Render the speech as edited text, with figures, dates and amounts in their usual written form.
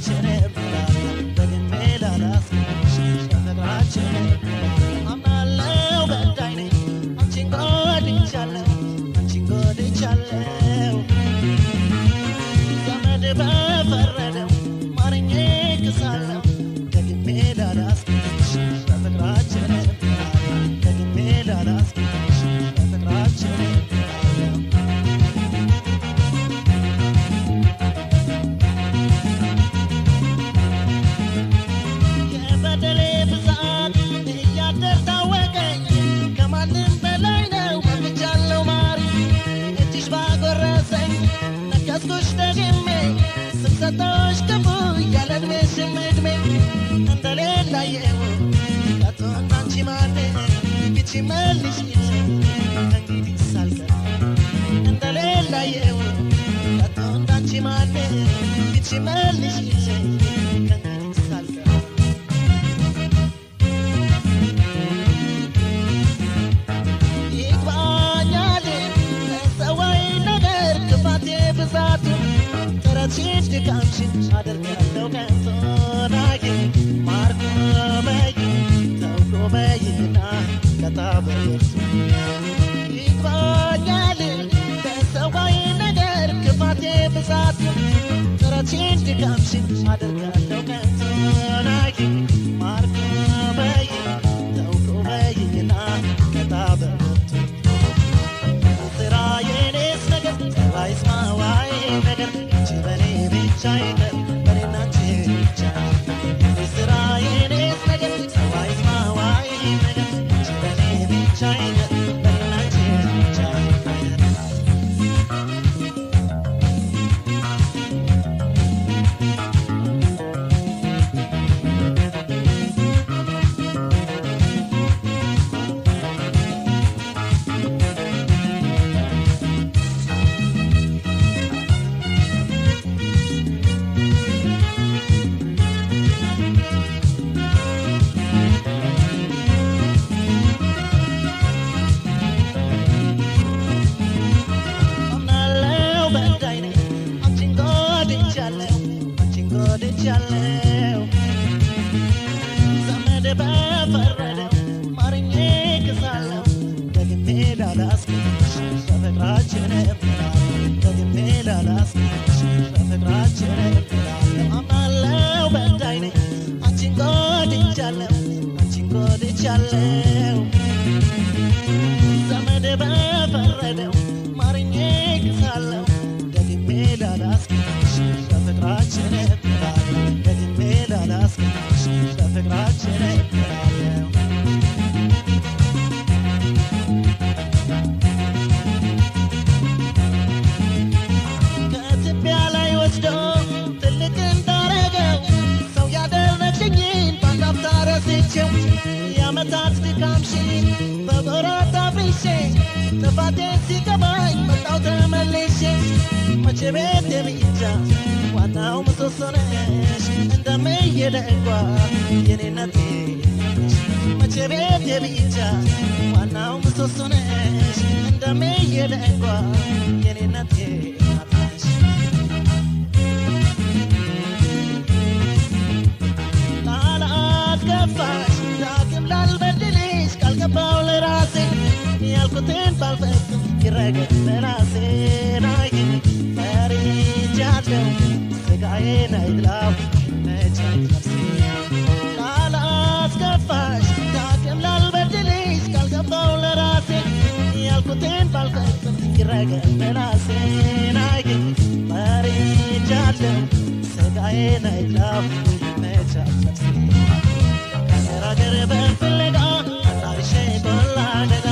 በፍቅራችን ደግሜ ላላስቀይምሽ በፍቅራችን አምናለሁ በዳይ ነኝ አንቺን ጎድቻለሁ አንቺን ጎድቻለሁ ዘመድ በፈረደው ማርኜ ክሳለሁ ደግሜ ላላስቀይምሽ በፍቅራችን ደግሜ ላላስቀይምሽ በፍቅራችን የበደሌ ብዛት እያደር ታወቀኝ ከማንም በላይ ነው መጥቻለሁ ማሪ እጅሽ ባጎረሰኝ ነከስኩሽ ደግሜ ስም ሰጠሁሽ ክፉ ያለ ዕድሜሽም ዕድሜ እንደሌላየው ከቶ እንዳንቺ ማን ፊትሽ መልሽልኝ ከእንግዲህ ሳልቀር እንደሌላየው ከቶ እንዳንቺ ማን ፊትሽ መልሽልኝ ከእንግዲህ ሳልቀር ይግባኛል ለሰዋይ ነገር ክፋቴ ብዛቱ ጥረትሽን ድካምሽን አደርጋለሁ ከንቱ ናዬ ማርኮ በይ ተውኮ በይና ቀጣ በብርቱ ይግባኛል ለሰዋይ ነገር ክፋቴ ብዛቱ ጥረትሽን ድካምሽን አደርጋለሁ ከንቱ ናዬ ማርኮ በይ ተውኮ በይና ቀጣ በብርቱ ስራ የኔስ ነገር አይስማዋይ ነገር አንቺ በኔ ብቻ ይቀር በኔና አንቺ ብቻ የኔ ስራ የኔስ ነገር አይስማዋይ ነገር አንቺ በኔ ብቻ ይቀር በኔና አንቺ ብቻ ይቀር አምናለሁ በዳይ ነኝ አንቺን ጎድቻለሁ አንቺን ጎድቻለሁ ዘመድ በፈረደው ማርኜ ክሳለሁ ደግሜ ላላስቀይምሽ በፍቅራችን ደግሜ ላላስቀይምሽ በፍቅራችን አምናለሁ በዳይ ነኝ አንቺን ጎድቻለሁ አንቺን ጎድቻለሁ ዘመድ በፈረደው ማርኜ ክሳለሁ ደግሜ ላላስቀይምሽ በፍቅራችን ደግሜ ላላስቀይምሽ በፍቅራችን ከትቢያ ላይ ወስዶ ትልቅ እንዳረገው ሰው ያደረግሽኝን በአንድ አፍታ ረስቼው የዓመታት ድካምሽን በወራት አፍርሼ ጥፋቴን ሲገባኝ መጣሁ ተመልሼ መቼ ቤቴ ብቻ ዋናው ምሰሶ ነሽ እንደምየደጓ የኔነቴ ነሽ መቼ ቤቴ ብቻ ዋናው ምሰሶ ነሽ እንደምየደጓ የኔነቴ ናትነሽ ላላስከፋሽ ዳግም ላልበድልሽ ቃል ገባሁ ለራሴ ያልኩትን ባልፈጽም ይረገጥ በራሴ ላይ ፈርቻለሁ ስጋዬን አይብላው መቻት ነፍሴ ላላስከፋሽ ዳግም ላልበድልሽ ቃል ገባሁ ለራሴ ያልኩትን ባልፈጽም ይረገጥ በራሴ ላይ ፈርቻለሁ ስጋዬን አይብላው መቻት ነፍሴ ከአገር አገር በፍለጋ አጣርሼ ቆላ ደጋ